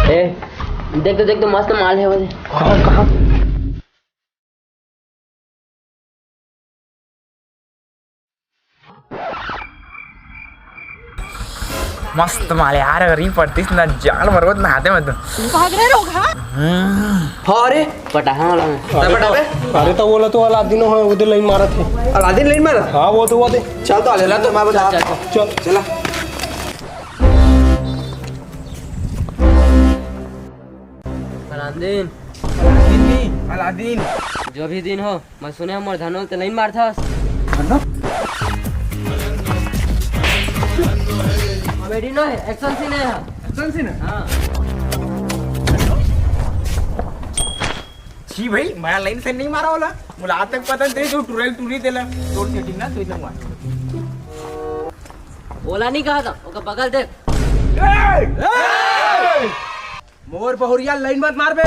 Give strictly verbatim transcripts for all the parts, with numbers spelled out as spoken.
ए, देख तो, देख तो, मस्त माल हे वो दे। कहाँ, कहाँ? मस्त माल यार, अगर ये पड़तीस ना, जान मरवत नहाते मैं तो। भाग रहे लोग, हाँ? हाँ रे, पटाहा वाला में। अरे पटाहा तो, अरे तो बोला तो अलादीन हो, वो दे लाइन मारत हे। अलादीन लाइन मारत? हाँ, वो तो, वो दे। चल तो, चला तो, मैं बता। चल, चल, चल। चला। अलादीन। अलादीन नहीं, अलादीन। जो भी दिन हो, मैं सुने हंव मोर धनोल ते लाइन मारथस। धनो? Comedy नहीं हे, action scene हे। Action scene हे? हाँ। छी भाई, मैं लाइन से नहीं मारा वाला। मुला तक पता नहीं जो टुरल टुरी देला। तोर setting ना, तो इधर मार। ओला नहीं कहा था, ओका बगल देख। ए! ए! मोर बहुरिया लाइन मत मारबे।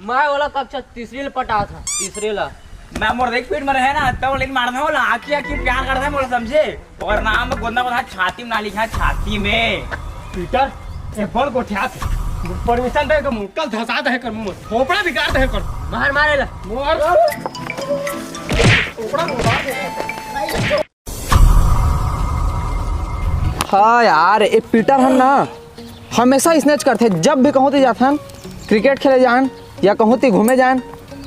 मैं ओला कक्षा तीसरी ले पटाथंव, तीसरी ला। मैं मोर देख पीठ में रहे ना, तब लाइन मारना होला, आखी आखी प्यार करता है मोला, समझे? और नाम में गोंदा गोंदा छाती में ना लिखा, छाती में। पीटर, ए बड़ गोठिया से। Permission दे के मुंह, कल धसा दे कर मुंह, खोपड़ा बिगाड़ दे कर। मार, मारे ला। मार। खोपड़ा बिगाड़ दे। हाँ यार, ए पीटर हन ना, हमेशा स्नेच करथे। जब भी कहूँ ती जाथन, क्रिकेट खेले जान या कहूँ ती घूमे जान,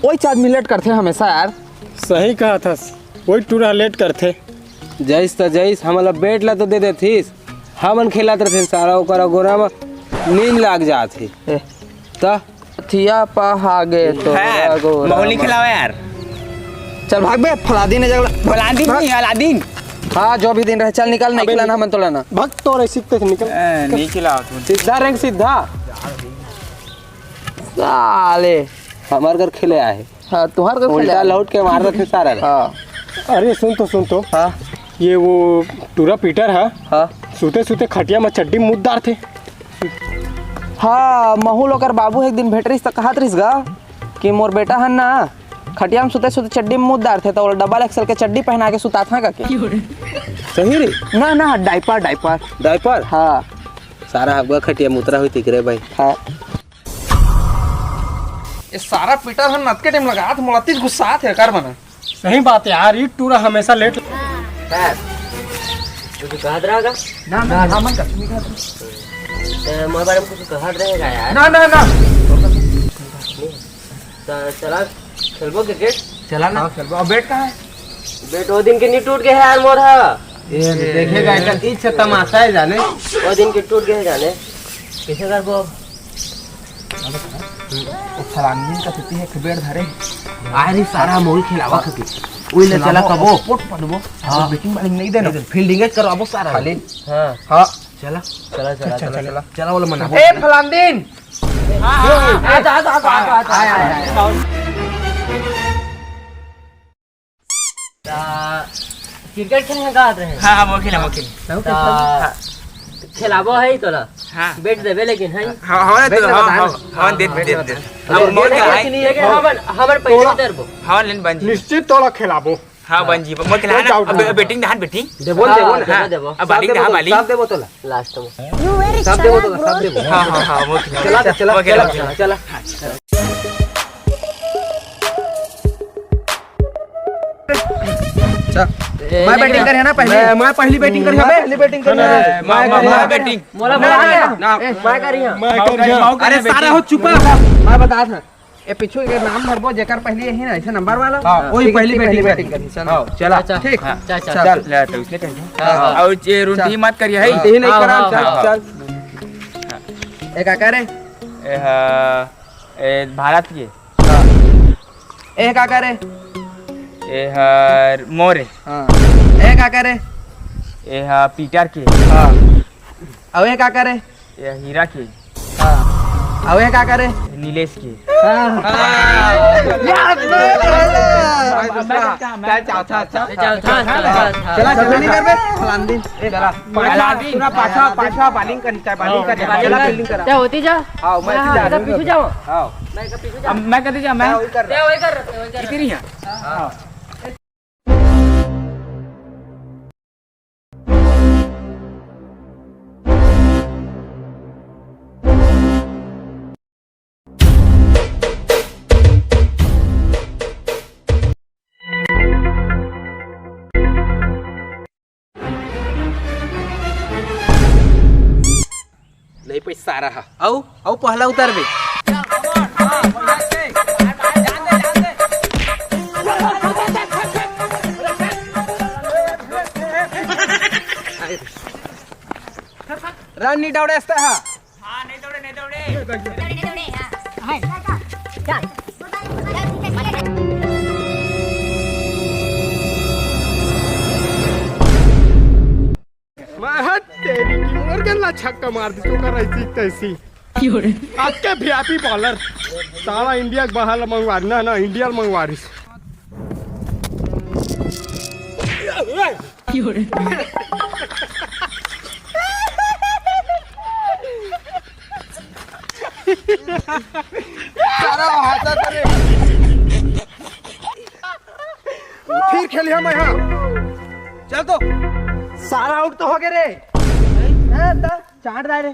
वही चार मिनट करथे हमेशा यार। सही कहा थस, वही टूरा लेट करथे। जइस त जइस, हमला बेट ला तो दे देथिस, हमन खेलत रथे सारा, ओकर अगोरा म नींद लाग जात हे। ए। त थिया पहागे तो हैं, गोरा महू नहीं मन। खिलावा यार। चल भाग बे, फलादीन हे जगला। फलादीन भाग। नहीं, अलादीन। हाँ, जो भी दिन रहे, चल निकल, नहीं अबे खिलाना, नहीं। मन तो लेना। भाग, तो रहे सीखते थे, निकल। ए, नहीं खिलावा तू। सीधा रहेंगे, सीधा। साले। हमार घर खेले आए। हाँ, तुहार घर खेले उल्टा आए। लौट के मार रखे सारा। हाँ। अरे सुन तो, सुन तो। हाँ। ये वो टूरा पीटर है। हाँ। सुते सुते खटिया में चड्डी मुद डारथे। हाँ, महू ल ओकर बाबू एक दिन भेट रहिस त कहत रहिस गा कि मोर बेटा हन ना, खटिया में सुते सुते चड्डी में मुद डारथे, त ओला double XL के चड्डी पहना के सुताथंव का के। सही रे? ना ना, diaper, diaper। Diaper? हाँ। सारा हगवा खटिया मुतरा हुई तिकरे भाई। हाँ। ये सारा पीटर हन अतके टाइम लगात, मोला तीस गुस्सा आत हे कर बना। सही बात हे यार, ई टूरा हमेशा लेट। सर, कुछ कहत रहा का? ना, ना, ना, मन कर, नहीं कहत। ए, मोर बारे में कुछ कहत रहेगा यार। ना, ना, ना। त चला, खेलबो क्रिकेट? चला ना। हाँ, खेलबो। अब बेट कहाँ है? बेट वो दिन के नहीं टूट गए यार मोर हा। ये देखेगा, एकर ई छ तमाशा है जाने। वो दिन के टूट गए जाने। कैसे करबो अब? वो फलांगिन का सुती है, एक बेट धरे। अरे सारा मोल खिलावा खके। ओई ले चला खिलावा, कबो। पोट पड़बो। हाँ। बैटिंग बॉलिंग नहीं देना। फील्डिंग करवाबो सारा। खाली। हाँ। हाँ। चला। चला, चला, चला, चला, चला। चला। चला, बोलो मना। ए, फलांदिन। हाँ, हाँ, हाँ। आ जा, आ जा, आ जा, आ जा, आ जा। आय, आय, आय, आय। ता, क्रिकेट खेलने का आत रहे? हाँ, हाँ, वो खेला, वो खेला। ता, हाँ। खिलाबो है तोला। हाँ। बैट देबे लेकिन, है? हाँ, हाँ, बैट तो, हाँ, बता हाँ, ना। हाँ, दे, हाँ, दे, दे, बता। दे। अब लेकिन, मोर लेकिन, का है? लेकिन, लेकिन, हाँ, बन, हमर पैसा तोला, देबो। हाँ, लेन बन जी। निश्चित तोला खिलाबो। हाँ, बन जी। मैं खिला ना, doubt अब नहीं। बैटिंग, हाँ, बैटिंग। देबो, हाँ, देबो, हाँ। देबो। अब सब बॉलिंग, देबो हाँ, तोला, बॉलिंग। सब देबो तोला। लास्ट में। सब देबो तोला, सब देबो। हाँ, हाँ, हाँ, वो खिला। चला, चला, वो खिला, चला, वो खिला। चला। चल। ए, मैं लेकिन बैटिंग करे ना पहले। मैं, मैं पहली बैटिंग करी मैं हबे। पहली बैटिंग करी मैं, हबे। मैं, मैं, मैं मैं बैटिंग। मोला ना, बोला ना, ना। ना। ए, मैं करी हूँ। मैं करी हूँ। अरे सारा हो चुपा। मैं बता था। ए, पीछू के नाम धरबो, जेकर पहली यही ना, ऐसे नंबर वाला। हाँ, वही ठीक है, पहली ठीक है, बैटिंग पहली करी। बैटिंग करी, चल। हाँ, चला। अच्छा, ठीक। हाँ, चल, चल। चल। ले, तो इसने कही। हाँ, हाँ। और ये रुंडी चल। मत करिए, है? हाँ। यही नहीं हाँ, करा, हाँ, चल, हाँ। चल। हाँ। ए, का करे? ए, हाँ, ए, भारत के। हाँ। ए, का करे? ए, हर मोरे। हाँ। ए, का करे? ए, हा, पीटर के। हाँ। अउ ए, का करे? ए हीरा के। हाँ। अउ ए का करे? नीलेश के। हाँ। हाँ। यार, मैं अच्छा, अच्छा, अच्छा। चल, चल, चल, चल। चला, चला, नहीं करबे? फलान दिन। चला। पाछा, पाछा, पाछा, बॉलिंग कर, बॉलिंग कर, चला, फील्डिंग करा। क्या होती जा? हाँ, मैं हाँ, सीधा इधर पीछे जाओ। हाँ। मैं इधर पीछे जाओ। अब मैं कदे जा, मैं? मैं वही कर रहा। क्या वही कर रहे थे, वही कर रहे इधर ही थे। हैं। हाँ। पैसा रहा। अउ, अउ पहला उतार बे। रन नहीं दौड़े, ऐसा हा। हाँ, नहीं दौड़े, नहीं दौड़े। मैं तेरी की मोर गेंद ला छक्का मार दी, तो कर ऐसी तैसी। अक्के भ्यापी बॉलर। साला इंडिया के बाहर ला मंगवा, ना, ना, इंडिया ला मंगवा रही। सारा हाथा करे। फिर खेलिया मैं, हाँ। चल तो। सारा आउट तो हो गए रे। हैं, दा, चाट रहा है रे।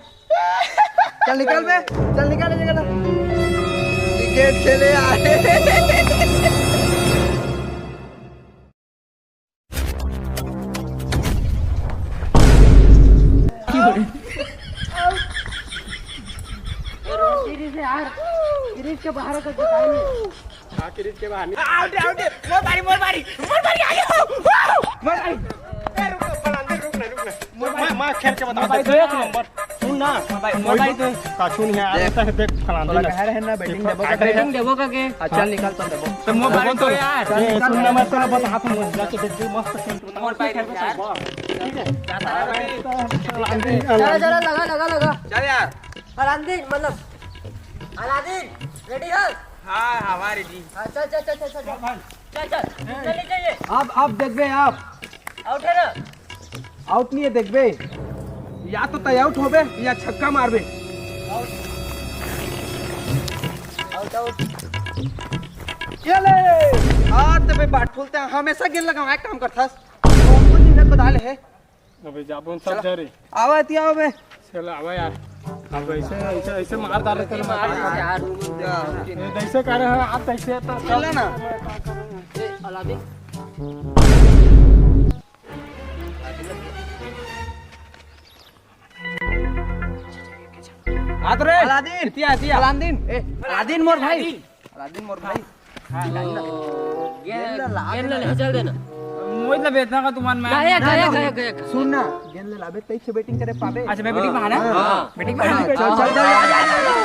चल निकल बे, चल निकल ये जगह। क्रिकेट खेले आए। सीरीज है यार, सीरीज के बाहर का जिताई नहीं। हाँ, क्रीज के बाहर नहीं। आउट, आउट, मोर बारी, मोर बारी, मोर बारी, आयो। मोर बारी। ए, रुक, रुक, फलांदे, रुक ना, रुक ना। मैं, मैं खेल के बता दूं। भाई, दो एक नंबर। सुन ना, भाई, मोर भाई तो काछू नहीं है, देख। आता है, देख, फलांदे थोड़ा ना। कह रहे हैं ना, बैटिंग देबो का बैटिंग देबो का के? अच्छा, निकाल तो देबो। तो मोर बारी तो यार। ए, सुन ना, मैं तेरा बता, आप लोग जाके देख, मस्त खेल के बता। मोर बारी खेल के यार। ठीक है? फलांदे, चला, चला, लगा, लगा, लगा। चल यार। फलांदे, मतलब, अलादीन, रेडी हो? हाँ, हमारे जी। हाँ, चल, चल, चल, चल, चल, चल। चल, चल, चल, नीचे ये। अब, अब देखबे आप। आउट है ना? आउट नहीं है, देखबे। या तो तय आउट होबे, या छक्का मारबे। Out, out. ये ले। हाँ, तो भाई, बाट फूलते हैं, हमेशा गेंद लगावा, एक काम करथस। कौन कौन दिन बता ले है? अबे जाबो न सब चला। जा रे। आवा, एती आवा बे। चल, आवा यार। अब ऐसे, ऐसे, ऐसे मार डाले तेरे मार मार। यार। ये ऐसे करे है, आप ऐसे तो चल ना। ए, अलादीन। हाथ रे। अलादीन। एती आ, एती आ। अलादीन। ए, अलादीन मोर भाई। अलादीन मोर भाई। हाँ, डाल ना। गेंद, गेंद ला, गेंद ला ले, चल देना। मोहित ला बेचना का तुम्हारा मैच। गायक, ना, गायक, ना। गायक, गायक। सुन ना, गेंद ले लाबे, तैसे बैटिंग करे पाबे। अच्छा, मैं बैटिंग हाँ, में आना? हाँ। बैटिंग में हाँ, आना? चल, चल, चल, चल, चल, चल।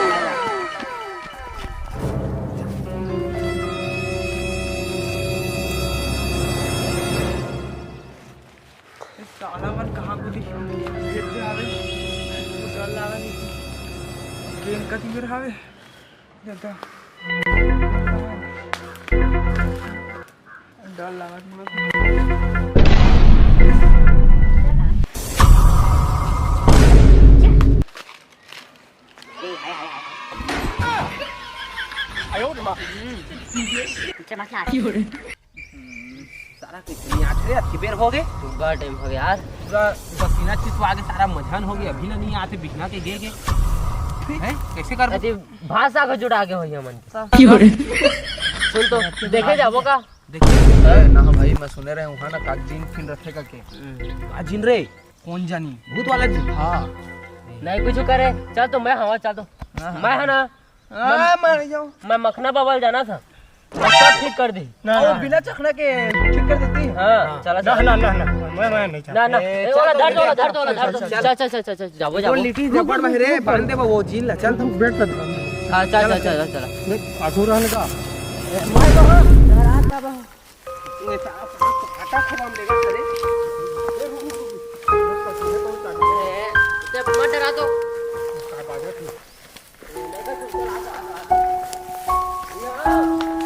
इस साला मन कहाँ को दिख? देखते आ रहे। डर लगा नहीं। गेंद का तीर आवे। दादा। डर लागत मोला। पीछे मत ला। सारा कुछ नहीं आठ रे, अतकी बेर हो गए। सुबह टाइम हो गया यार। पूरा पसीना चित आगे, सारा मझन हो गया, अभी ना नहीं आते, बिछना के गे गे। हैं? कैसे कर अति भाषा को जुड़ा के होई हमन। सुन तो, देखे जाबो का? देखिए। ए, ना भाई, मैं सुने रहे हूँ ना, काक जीन फिन रखे का के। का जीन रे? कौन जानी? भूत वाला जीन? हाँ। नहीं कुछ करे, चल तो मैं हवा, चल तो। हाँ, हाँ। मैं है ना, हाँ, मैं, मर जाऊँ। मैं मखना बाबा जाना था, सब ठीक कर दी। ना, वो ना। बिना चखना के ठीक कर देती। हाँ, चला, ना, चला। ना, ना, ना, मैं, मैं नहीं ना, ना। ए, ए, चल, ओला, चल, धर दो, चल, ओला, धर दो, ओला, धर दो। चल, चल, चल, चल, चल, जाबो, वो जाबो। लिट्टी रुक, जबड़ रुक, बहिरे, रुक, बांध दे, वो जीन ला, चल। रुक, बैठ कर। हाँ, चल, चल, चल, चल, चल। देख, आठू रहने का। ए, मैं तो हाँ, रात का बा। ये सारा फटाक से काम लेगा, अरे। ए, रुक, रुक, रुक। ए, जब मत डरा तो।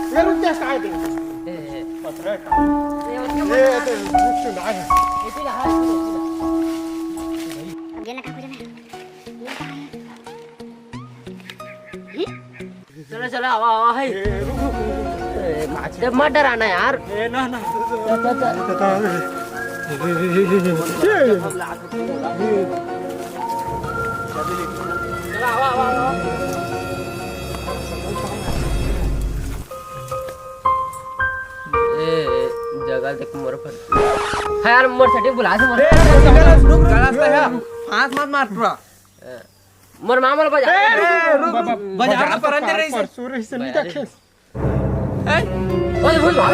ये रुक जा, साइड में। ए, ए। पत्थर का। ये उसका ये, मत ये, रुक से बाहर है। इसी का हाल है। गेंद लगा, गेंद लगा। चलो, चलो, आवा, आवा, है। ए, रुक, रुक, रुक, रुक। ए, जब मत डराना यार। ए, ना, ना। चल, चल, चल। ए, ए, जगह देख मोर फट। हाँ यार, मोर सेटिंग भुला से मोर। ए, रुक, रुक, रुक, रुक। गलत है यार। हाथ मत मार पूरा। ए। मोर मामा ला बजा। ए, रुक, रुक, रुक। बाजार में परन दे रही से। परसों रही से नहीं रखे। हैं? ओए, भूल भाग।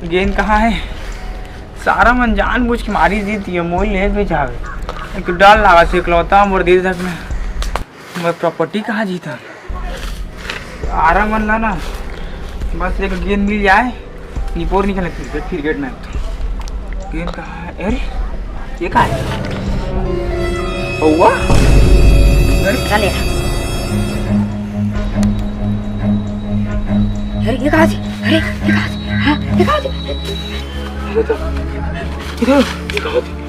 गेंद कहाँ है? सारा मन जानबूझ के मारी जीत ये मोल ले भी जावे। एक डर लगा से इकलौता मोर दे तक में। मोर प्रॉपर्टी कहाँ जीता? आरा मन ला ना, बस एक गेंद मिल जाए, निपोर निकले फिर, फिर गेट में। गेंद कहाँ है? अरे, ये कहाँ है? पौवा? अरे, चले। अरे, ये कहाँ से? अरे, ये कहाँ से? हाँ, ये कहाँ से? ये तो, ये तो, ये कहाँ से?